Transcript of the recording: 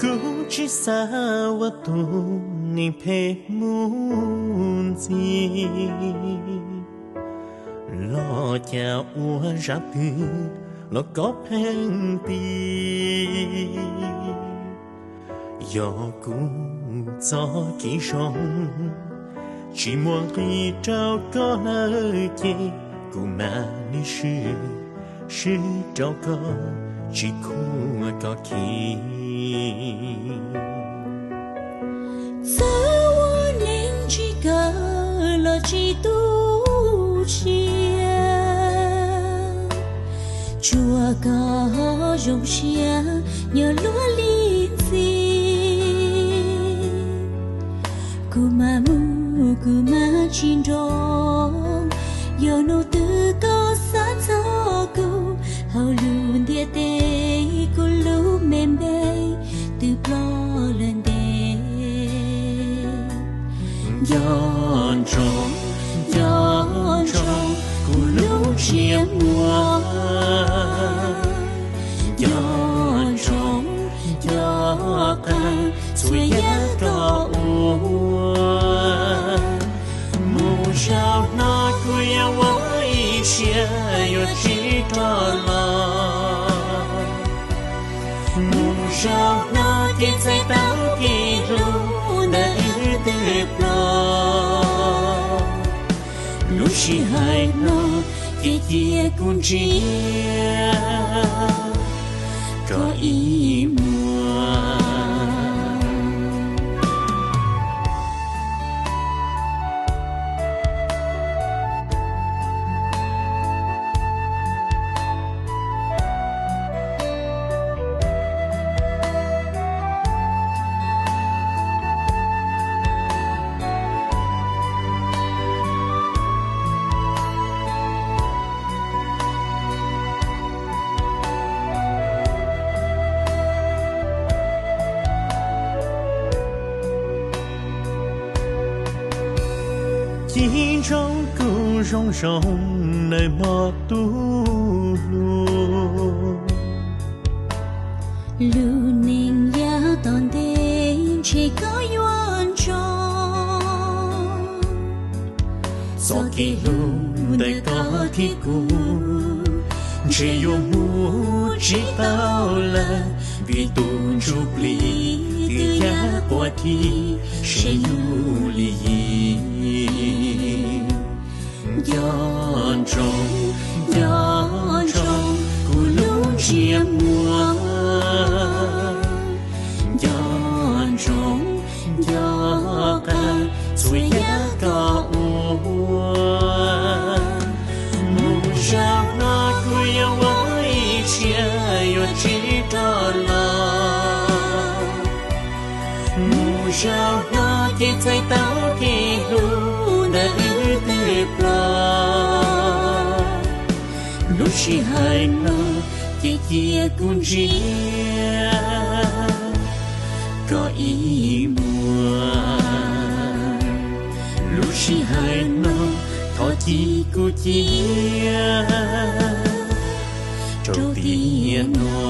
Kuv tsis xav ua tus neeg phem mus ntxiv, los cas ua zaj twg los koj pheej piv. Yog kuv txoj kev zoo tsis muaj nqis rau koj lawm ces kuv mam li swb, swb rau koj tsis khuam koj kiag. Txawm ua neeg tsis kawg los tsis tu siab, tsuas kom zoo siab nyob luag li ntxiv. Kuv mam mus kuv mam tsis nrog, yog hnub twg koj xav txog kuv, hauv lub ntiaj teb kuv lub me npe twb ploj lawm ntev. Nco ntsoov, nco ntsoov kuv lub ntsej muag, nco ntsoov, nco qab txhua yam koj ua. Mus zaum no kuv yuav ua ib siab yuav tsis rov los. Mus zaum no ces txhais tau kev hlub ntawm wb twb ploj. Lub sij hawm no ces cia kuv ntsia koj ib muag. Cim ntsoov kuv zoo zoo nawb mog tus hlub. Lub neej yav tom ntej ntshe koj yuav ntsoov, txoj kev hlub ntawm koj thiab kuv ntshe yuav mus tsis tau lawm, vim tus ntsuj plig twb ya quas dhi saib yus li yim. Nco ntsoov, nco ntsoov kuv lub ntsej muag, nco ntsoov, nco qab txhua yam koj ua. Mus zaum no kuv yuav ua ib siab yuav tsis rov los. Mus zaum no ces txhais tau kev hlub ntawm wb twb ploj. Lub sij hawm no ces cia kuv ntsia koj ib muag. Lub sij hawm no thov cia kuv cia rau tiam no.